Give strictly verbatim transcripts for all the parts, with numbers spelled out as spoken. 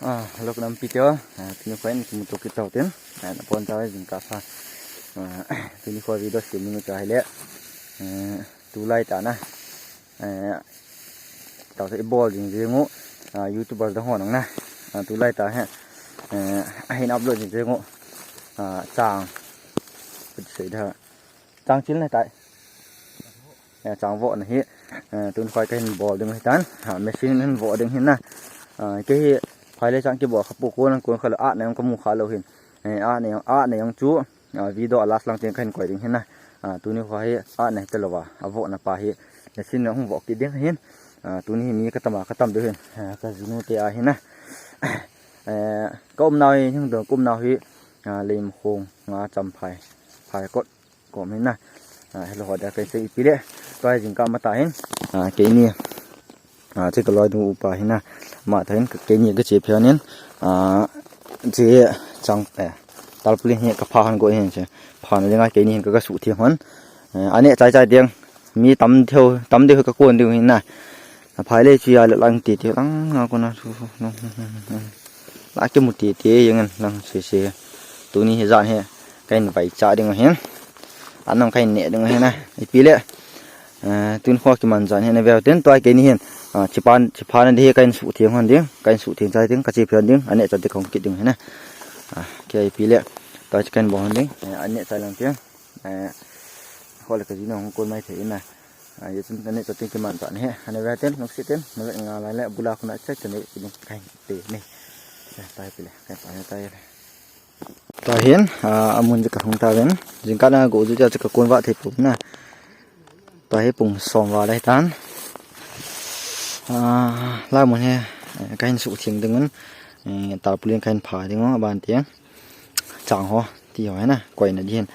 Ah, hello, ka nampi teu. Ah, tuni kho in kimuto kit tau tin. Ah, napon tau jingkah pha. Ah, tuni kho video sem ning u chu ahile. Eh, tulai tah na. Eh, tau sa i bol jing jing u. Ah, YouTuber dang ho nang na. Ah, tulai tah hi. Eh, ahin upload jing jing u. Ah, chang. Put sei da. Chang chil na tai. Eh, chang voh na hi. Eh, tun khoi kahin bol ding u hitan. Ha, machine hin voh ding hin na. Ah, kei hi phai le chang kibol kha pu kon kon kha lo a na jong kamu kha lou hin. Eh, a na jong, a na jong chu, ah, video a last lang teng kahin koi ding hin na. Ah, tuni kho hi a na hi talou va. A voh na pa hi. Machine hung voh kit ding hin. Ah, tuni hi mi katam a katam ding hin. Ah, kajinu te a hin na. Eh, ka umnau hi, hung dong ka umnau hi. Ah, Leimakhong, nga Champhai. Phaikot. Kom hin na. Ah, hello, ho da kahin sei ipi le. Tua jingkah matah hin. Ah, keini. Ah, che ka loi dung upa hin na. Matah hin keini kache phei in. Ah, che chang, eh, tarpaulin hi kapha hon go hin che. Pha na dinga keini hin ka, kasuh theng hon. Eh, aneh chai chai ding. Mi tam theu, tam deu ka kon ding hin na. Aphai le chu a le lang titi lang a kona chu. La kimu titi jeng in lang sese. Tuni hi jan hi kahin vaicha ding u hin. Anang kahin neh ding u hin na. Ipi le. Eh, tun kho kiman jan hin na veu tin tua keini hin. Ah, chipan, chiphan ding hi kahin suh theng hon ding. Kahin suh theng chai ding. Kache phei ding. Aneh chai ding kahung kit ding u hin na. Ah, kei ipi le. Tua chu kahin bol hon ding. Eh, aneh chai lang teng. Eh, kho le kajinu hung kon mai thei in na. Ah, ye chun aneh chai teng kiman jan hi. Ana ve ten, nungsi ten, na ve nga lai le, bula khuna chai chai ne, kiding kahin te ne. Eh, tai pile, kahin tai tai le. Tua hin, ah, amun je kahung ta ven. Jingkah na go ju ja chu kakon va thei pum na. Tua hi pung som va le tan. Ah, la mun hi, eh, kahin suh theng ding un. Eh, tarpaulin kahin pha ding u, aban teng. Chang ho, ti ho hi na, koina ding hin.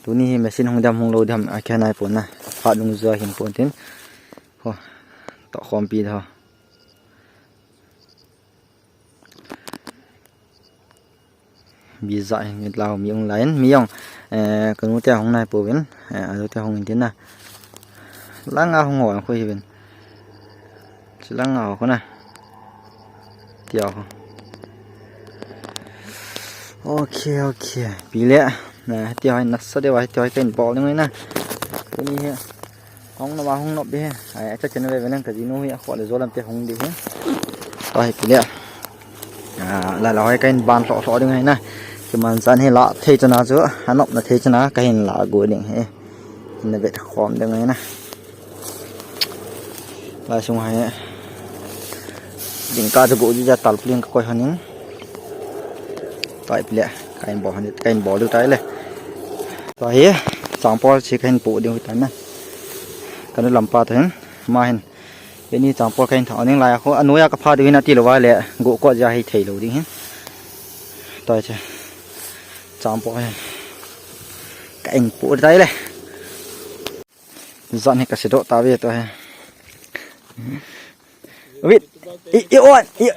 Tuni hi machine hung dam hung lou dam, akhen nai pon na. Phat lung jua hin pon tin. Ho, to khompi ho. Biza hin mit lau mi ung lain, mi ung, eh, kanu te hung nai pon, eh, anu te hung in tin na. Langa hung ho, khu hi ven. Chilanga ho khu na. Tia ho. Ok, ok. Pile. Na, tia ho nasa deu, tia ho kahin bol ding u na. Tuni hi. Hung nop a, hung nop ding hi. Ai, acha chena ve ve nang kajinu hi, akho le jolam te hung ding hi. Tua hi pile. Ah, la la ho kahin ban lhoh lhoh ding u na. Kiman jan hi la thei chana chu. Anop na thei chana kahin la go ding hi. Na ve khom ding u na. Lai sung hi. Jingkah chu go ju ja tarpaulin kakoi hon in. Tua hi pile, kahin bol hon, kahin bol diu tai le. Tua hi, changpol chu kahin po diu tai na. Kanu lampa ta hin, ma hin. Keini changpol kahin thang ding lai a khu, anoiya kapha diu hin ati lou va le, go ko ja hi thei lou ding hin. Tua chu, changpol hin. Kahin po tai le. Jan hi kasedoh tave tua hi. Wait. I, i on, i,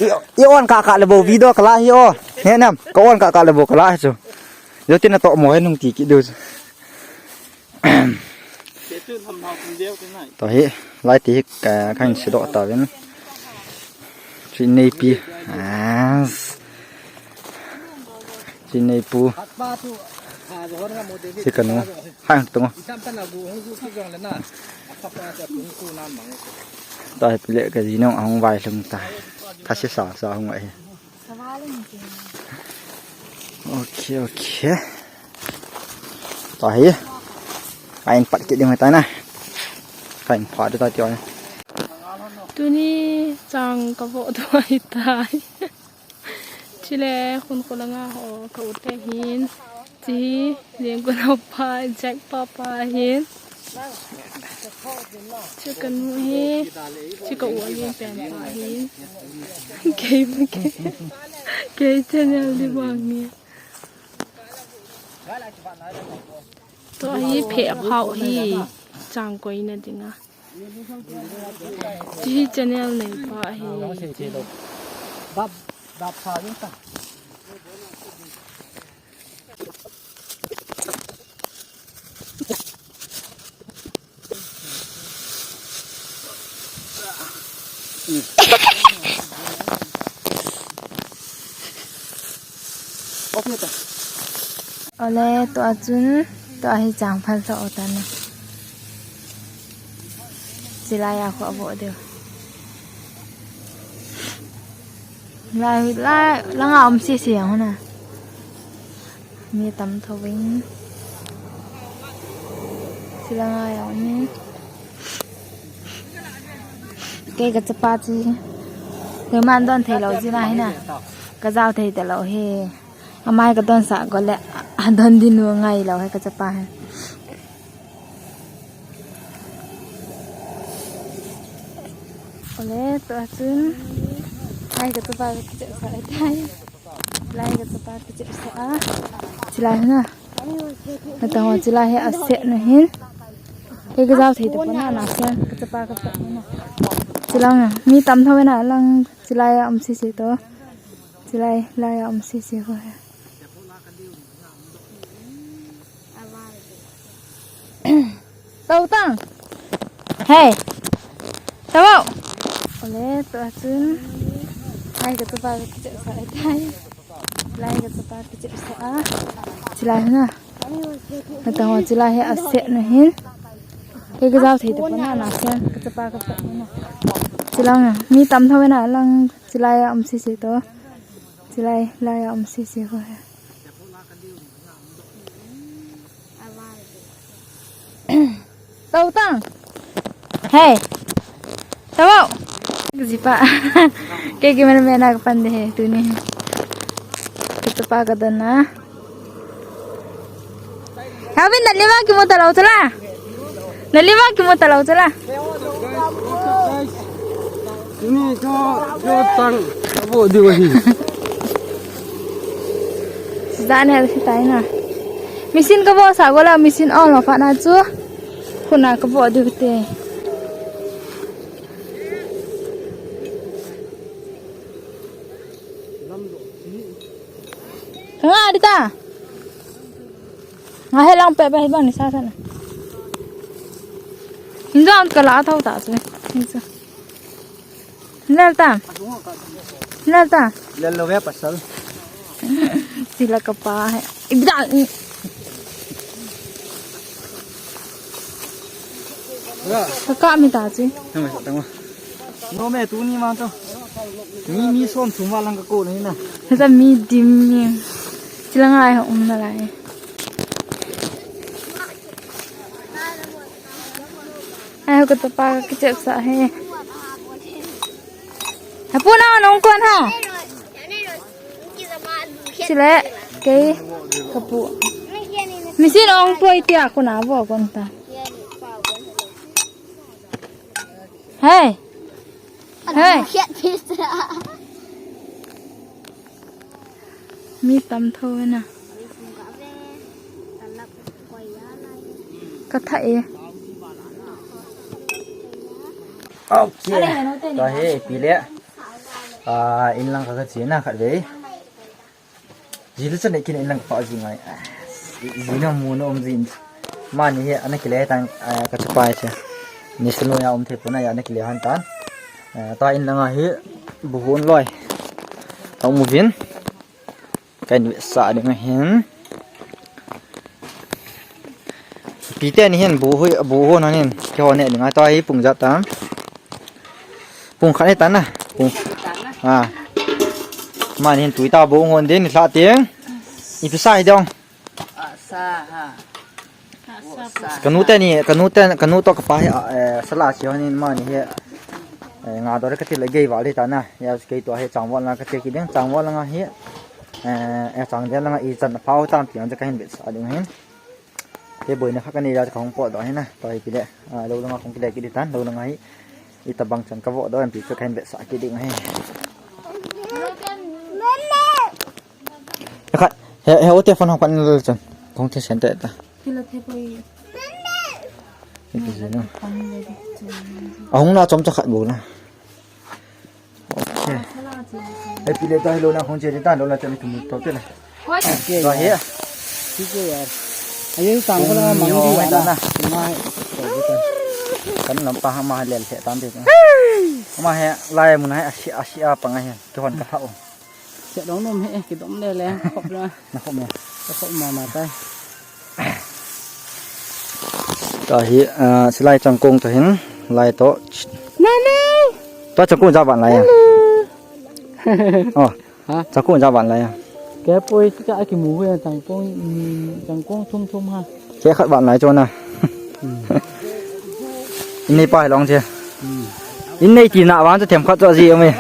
i, i on kaka le bou video kala hi o. He nam, ka on kaka le bou kala hi chu. Yo tin atoh mo hi nung ti kit diu chu. Tua hi, lai ti hi, ka, kahin sedoh tauvin. Chu neipi. As. Chu neipu. Chu kanu. Hang tung. Tua hi pile kajinu ahung vailhung ta. Thase sa sa hung ahi. Ok, ok. Tua hi. Kahin pat kit ding tai na. Kahin pha ding tai tia. Tuni chang kavoh ding ahitai. Chule khun khulanga ho ka u te hin. Chi, jeng ko nau pa, Jack papa hin. Chu kanu hi, chu ka u a lien pen pa hin. Kei, kei, kei channel ding bang hi. Tua hi phe a phao hi, chang koina dinga. Chu hi channel nei pa hi. Ole, tua chun, tua hi chang phal tho ta na. Chilai a kho abo deu. Lai, lai, langa um si si ang na. Mi tam tho ving. Chilanga ya um. Kei ka chapa chi. Kei man don thei lo chi na hi na. Ka jao thei ta lo hi. Amai ka don sa ko le, a don din u ngai lo he ka chapa he. Ole, tua chun. Ai ka chapa ka kichep sa tai. Lai ka chapa kichep sa a. Chilai na. Ka ta ho chilai he a set na hin. He ka jao thei ta pa na na set ka chapa ka sa na. Chilang na. Mi tam tho na lang chilai a um si si to. Chilai, lai a um si si ko he. Tau tang. Hey. Tau. Ole, tua chun. Lai ka chapa ka kichep sa tai. Lai ka chapa ka kichep sa a. Chilai na. Ka ta ho chilai he a set na hin. He ka jao thei ta pa na na set ka chapa ka sa na. Chilang na. Mi tam tho na lang chilai a um si si to. Chilai, lai a um si si ko he. Tau tang. Hey. Tau. Jipa. Kei kei mana mena ka pan de he, tuni. Ka chapa ka don na. Calvin, na lima kimu ta lo chula. Na lima kimu ta lo chula. Ini cho, cho tang, abo di wahi. Sida ne si tai na. Machine ka bo sa go la, machine on lo pa na chu. Khuna ka bo di te. Nga di ta. Nga he lang pe pe hi bang ni sa sa na. Hindu ang ka la thau ta se. Hindu. Lel ta. Lel ta. Lel lo ve pasal. Sila ka pa he. Ibda. Ka ka mi ta se. Tama sa tama. No me tuni ma to. Mi, mi som thum va lang ka ko ni na. Hesa mi dim ni. Chila ngai ha um na lai. Ai ho ka chapa ka kichep sa he. Ha pu na nong kon ha. Chile kei ka pu. Machine ong poi tia ko na bo kon ta. Hey. Hey. Mi tam tho na. Ka tha e. Okay. Ka he pi le. Ah, in lang ka ka chi na khat ve. Ji le chan nei kin in lang pa ji ngai. Ah, ji na mu na um ji. Mani hi ana kile tan, ah, ka chapa hi. Ni sunu ya um the puna ya ana kile han tan. Ah, ta in lang a hi bu hun loi. Ka um vin. Ka in sa ding hin. Pi te ni hin bu hui, bu hun han hin. Ki ho ne ding a ta hi pung ja tan. Pung khat ni tan na. Pung. Ha. Mani hin tui ta bu hon den ni hla teng. Ipi sa hi dong. Sa ha. Ka nu te ni, ka nu te, ka nu to ka pa hi, eh, sala si hon in mani hi. Eh, nga do re ka ti le gei val hi tan na. Ya kei to hi chang val na ka ti ki ding chang val nga hi. Eh, eh, chang den nga i chan pau tam pi an ka hin bet sa ding hin. Te boina kha ka nei la ka hung po do hi na. To hi pi le. Ah, lo langa hung ki le ki di tan, lo langa hi. Ita bang chan ka vo do em pi chu ka hin bet sa ki ding hi. Khat, he, he, o te phone hong pan lel chan. Kong te sen te ta. Kila the poi. Ita si no. Ahung na chom cha khat bu na. Okay. Ai pi le ta hi lo na hong che ta lo na cha ni tum to te na. Koi. Okay. To hi. Thik hai yaar. Aye, tang ko la mang di na. Kan lam pa ha ma lel se tan te. Ma he lai mun hai asi asi a pa ngai he. Ki hon ka tha o. Che dong nom he, kidom le le, khop le. Na khop mo. Ka khop mo ma tai. Tahi, ah, silai changkong to hin, lai to. Nana. To changkong ja van lai ya. Oh. Ha? Changkong ja van lai ya. Ke poi cha kimu he changkong, mm, changkong thum thum ha. Che khat van lai cho na. Hmm. Ini pa long che. Hmm. Ini ti na van cha them khat cho ji ome.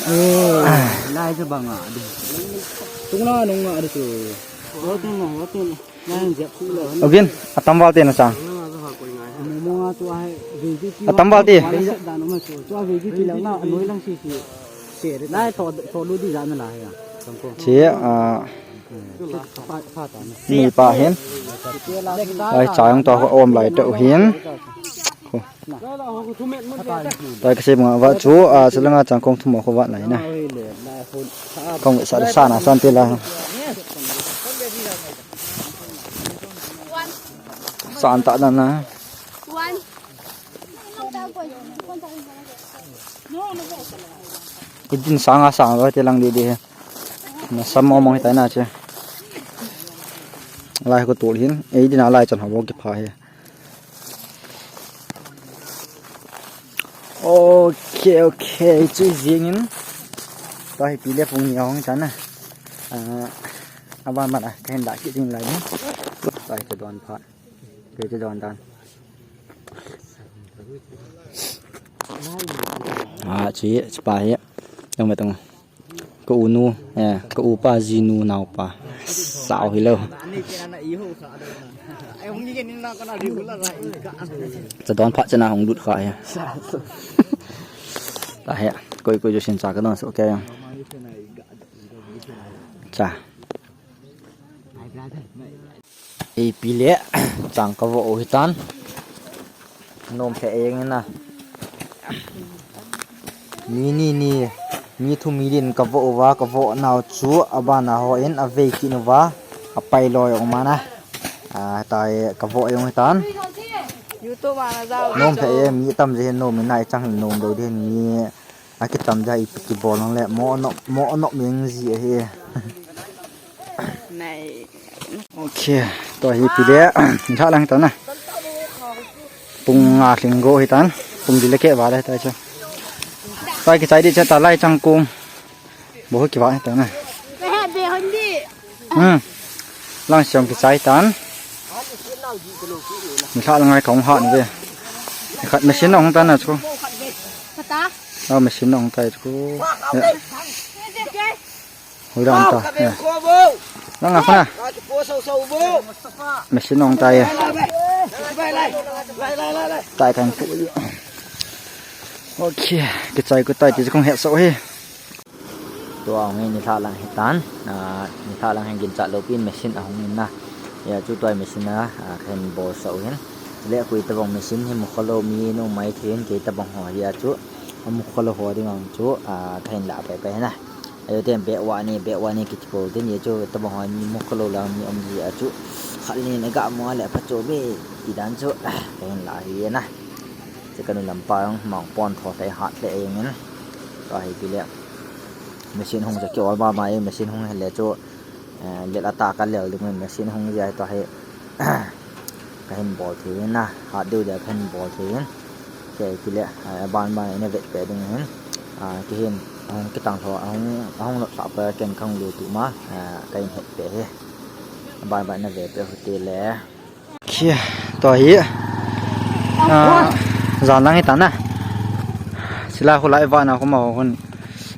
Oh, lai cha bang a. Tung na nung a tu. Ho tu no, ho tu no. Again, atam val te na chang. Atam val te. Chi, ah, ni pa hin. Ai, chang to om lai to hin. Tua ka sem nga va chu, a, silanga changkong thum ko va nai na. Kong sa sa na san te la. San ta na na. Idin sanga sang va te lang di di. Na sam mo mo ta na che. Lai ko tul hin. Ei din a lai chan ho bo ki pha he. Ok, ok, chu jing in. Tahi pi le pung ni hong ta na. Ah, aban ma la, kahin da ki ding lai ni. Tahi chu don pha. Ke chu don dan. Ah, chi, chi pa hi. Yang ma tong. Ka u nu, eh, ka u pa, ji nu, nao pa. Sao hi lo. Cha don phat chana hong lut kha hi. Tahi, koi koi jo sin cha ka don so ke. Cha. Ei pi le, chang ka vo u hitan. Nom phe eng na. Mi ni ni, mi thum mi din ka vo uva, ka vo nau chu, abana ho in, avei kit uva, apai loi ong mana. Ah, tai ka vo ong hitan. YouTube a na jao. Nom phe eng, mi tam je nom na chang nom do din mi. Akitam ja ipi kibol nang le mo no, mo no meng ji ahi. Nai. Ok, to hi pi le. Tha lang ta na. Pung nga hling go hi tan. Pung di le ke va le ta chu. Ta ki chai di cha ta lai chang kung. Bo ki va ta na. Be be hon di. Hmm. Lang siam kichai tan. Ni kha lang ai kong ha ni ve. Khat machine ong tan na chu. Kata. Ah, machine ong tai chu. Ya. Hui lang ta. Ya. Lang a khuna. Machine ong tai ya. Tai kan pu. Ok, kichai ko tai ti kong he so he. Tua hung hi nilhah lang hitan, ah, nilhah lang hi ginchat lou pin machine ahung in na. Hia chu tua machine a, ah, kahin bolsah u hin. Le koi tabang machine hi mukha lou mi nung mai thei in kei tabang ho hia chu. Amukha lou ho ding ang chu, ah, kahin lah pai pai na. Ayo ten beh wa ni, beh wa ni kiti ko tin hia chu tabang ho mi mukha lou lang mi um ji a chu. Khat ni na ga mo le pha chu be ti dan chu, ah, kahin lah hi na. Chu kanu lampa jong mang pon tho thei hat le eng in. Ka hi ti le. Machine hung ja ki ol ba ma e, machine hung hele chu, eh, lel ata ka lel ding in machine hung ja to he. Kahin bol thei in na, hat deu dia kahin bol thei in. Ke ti le, eh, ban ban in vet pe ding in. Ah, kihin, ahung kitang tho, ahung, ahung lot sa pa ken kang lu tu ma, eh, kahin het pe he. Ban ban in vet pe hu ti le. Kia, to hi. Ah, jan lang hi ta na. Sila khu lai va na khu ma hun.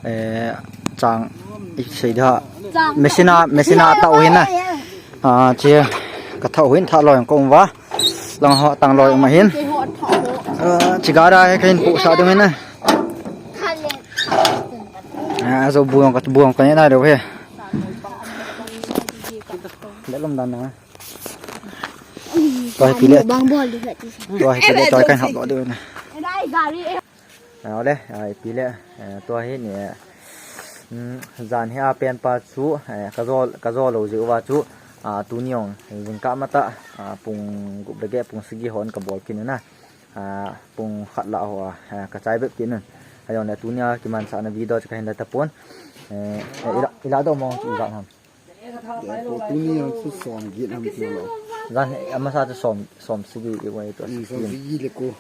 Eh, chang i sei da. Machine a, machine a ta u hi na. Ah, chi ka tha u hin tha loi ko va. Lang ho tang loi ma hin. Ah, chi ga da he kahin pu sa ding hin na. Ah, so buang ka buang ka na do he. Le lom dan na. Tua hi pi le. Bang bol di khat. Tua hi pi le, tua hi kan hap lo deu na. Dai gari e. Aw le, ai pi le, eh, tua hi ni, mm, jan hi a pen pa chu, eh, ka jo, ka jo lou jeh uva chu, ah, tuni jong, jingkah matah, ah, pung gup le ge, pung sagi hon ka bol kit u na. Ah, pung khat lah ho, ah, ka chai bep kit un. Ajongle tunia kimansahna video chu kahin la tapon. Eh, eh, ila, ila do mo chu ila ham. Tuni jong chu som get ham ti lo. Jan amasa chu som, som sagi i wai to. Som sagi le ko.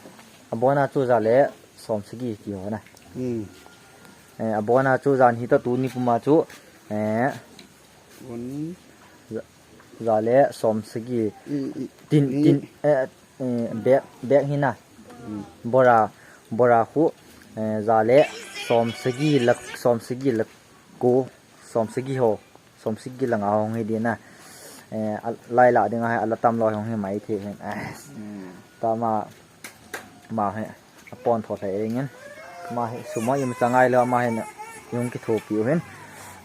Abona chu ja le som sagi ti ho na. Hmm. Eh, abona chu jan hi to tuni puma chu, eh, ja, ja le som sagi. Tin, tin, eh, eh, bag, bag hi na. Hmm. Bora, bora khu, eh, ja le som sagi lak, som sagi lak ko, som sagi ho, som sagi langa hong hi dina. Eh, lai la dinga hi ala tam lo hong hi mai the hin. Hmm. Tama, ma hi. Apon tho thei eng in. Ma hi sum a im changai lo, ma hi na. Jong kithopi u hin.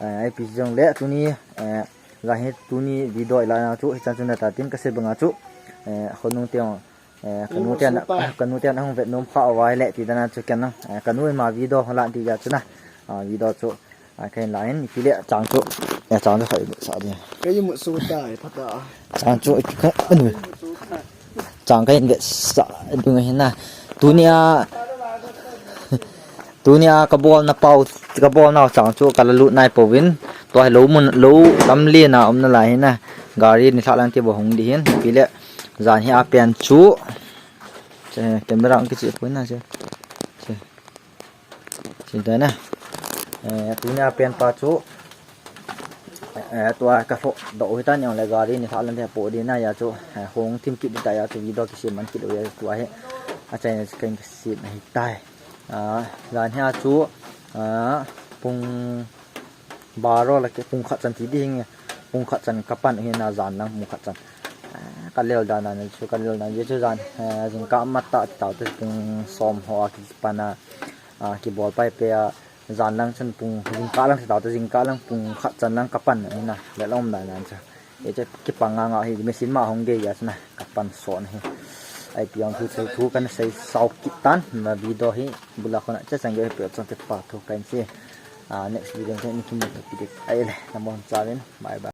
Eh, ipi jongle tuni, eh, ja hi tuni video ila na chu, hichan chu na ta tin kasei banga chu. Eh, khonung te, eh, kanu te na, kanu te na hung vet nom kha vai le ti dana chu ken na. Eh, kanu ma video hola ti ja chu na. Ah, video chu. A, kahin la in, ipi le chang chu. Eh, chang chu khai sa di. Kei mu su ta, eh, pha ta. Chang chu, ipi kha, anu. Chang kahin vetsah ding ahi na. Tunia, tunia kabolna pau, kabolna chang chu kala lut nai pouvin. Tua hi lo mun, lo lamlen a umna lai hi na. Gari nilhah lang ti bou hung di hin. Ipi le, jan hi a pen chu. Che, camera ang kichi poi na che. Che. Sei ta na. Eh, tunia pen pa chu, eh, tua ka photo hi ta ni le gari nilhah lang te po di na ja chu, eh, hung thim kit di ta ja chu video kisem man kit u ja tua hi. Achaina chu kahin kisem ahi tai. Ah, jan hi a chu, ah, pung baro la ke pung khat chan ti ding, pung khat chan kapan hi na jan lang pung khat chan. Ah, kalel dan na chu, kalel dan je chu jan, eh, jingkah matah ti tau te pung som ho a kipan a, ah, kibol pai pe a, jan lang chan pung, jingkah lang ti tau te jingkah lang pung khat chan lang kapan hi na, le lom dan na chu. Hiche kipang nga nga hi, machine ma hung gei ja chu na, kapan son hi. Ipi jong thu, thu, thu kana sei sao kit tan, na video hi, bula khona, che chang gei pe chang te pa thu kahin sei. Ah, next video te ni kimu to pi ding. Ai le, na mon cha vin, bye bye.